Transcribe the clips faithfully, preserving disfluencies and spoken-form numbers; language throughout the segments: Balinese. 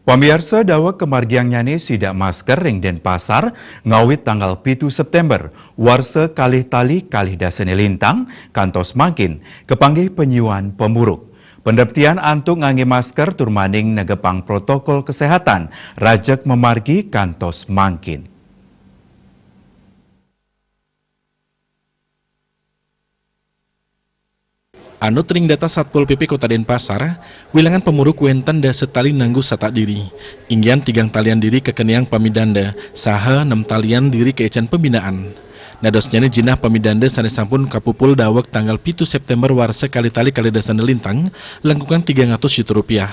Pamiarsa, daweg kamargiang nyane sidak masker ring Denpasar ngawit tanggal pitu September, warsa kalih tali kalih dasane lintang, kantos mangkin, kapanggih panyiuan pamurug. Panreptian antuk ngangge masker tur maning negepang protokol kesehatan rajeg mamargi kantos mangkin. Anut ring data Satpol P P Kota Denpasar, wilangan pamurug wenten dasa tali nanggu satak diri. Inggian tigang talian diri kakeniang pamidanda, saha nem talian diri kaicen pembinaan. Dadosnyane jinah pamidanda sane sampun kapupul daweg tanggal pitu September warsa kalih tali kalih dasane lintang, langkungan tigang atus yuta rupiah.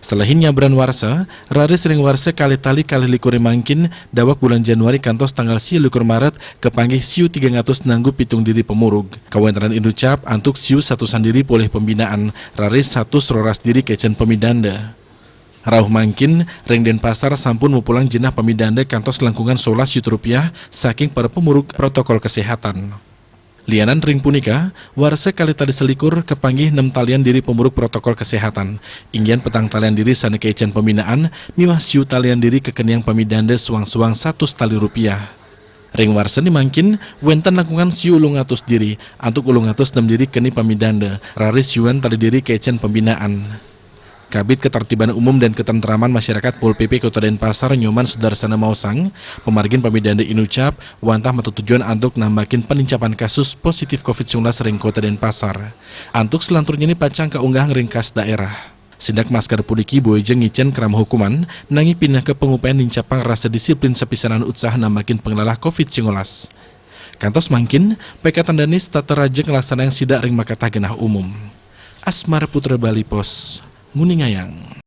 Selehin nyabran warsa, raris ring warsa kalih tali kalih likur mangkin, daweg bulan Januari kantos tanggal siu likur Maret, kapanggih siu tigang atus nanggu pitung diri pamurug. Kawentenan inucap antuk siu satusan diri polih pembinaan, raris satus roras diri kaicen pamidanda. Rauh mangkin, ring Denpasar sampun mupulang jinah pamidanda kantos langkungan solas yuta rupiah saking para pamurug protokol kesehatan. Lianan ring punika, warsa kalih tali selikur kapanggih nem talian diri pamurug protokol kesehatan, inggian petang talian diri sane kaicen pembinaan, miwah siu talian diri kakeniang pamidanda suang-suang satus tali rupiah. Ring warsa ne mangkin, wenten langkungan siu ulung atus diri, antuk ulung atus nem diri keni pamidanda, raris siuan tali diri kaicen pembinaan. Kabid Ketertiban Umum dan Ketentraman Masyarakat Pol P P Kota Denpasar Nyoman Sudarsana maosang, pamargin pamidanda inucap, wantah matetujon antuk nambakin panincapan kasus positif covid sembilan belas ring Kota Denpasar. Antuk selanturnyane pacang kaunggahang ring kas daerah. Sidak masker puniki boya ja ngicen krama hukuman, nanging pinaka pangupayan nincapang rasa disiplin sapisanan usaha nambakin panglalah covid sembilan belas. Kantos mangkin, pikatan dane setata rajeg nglaksanayang sidak ring makatah genah umum. Asmara Putra, Bali Post, nguningayang.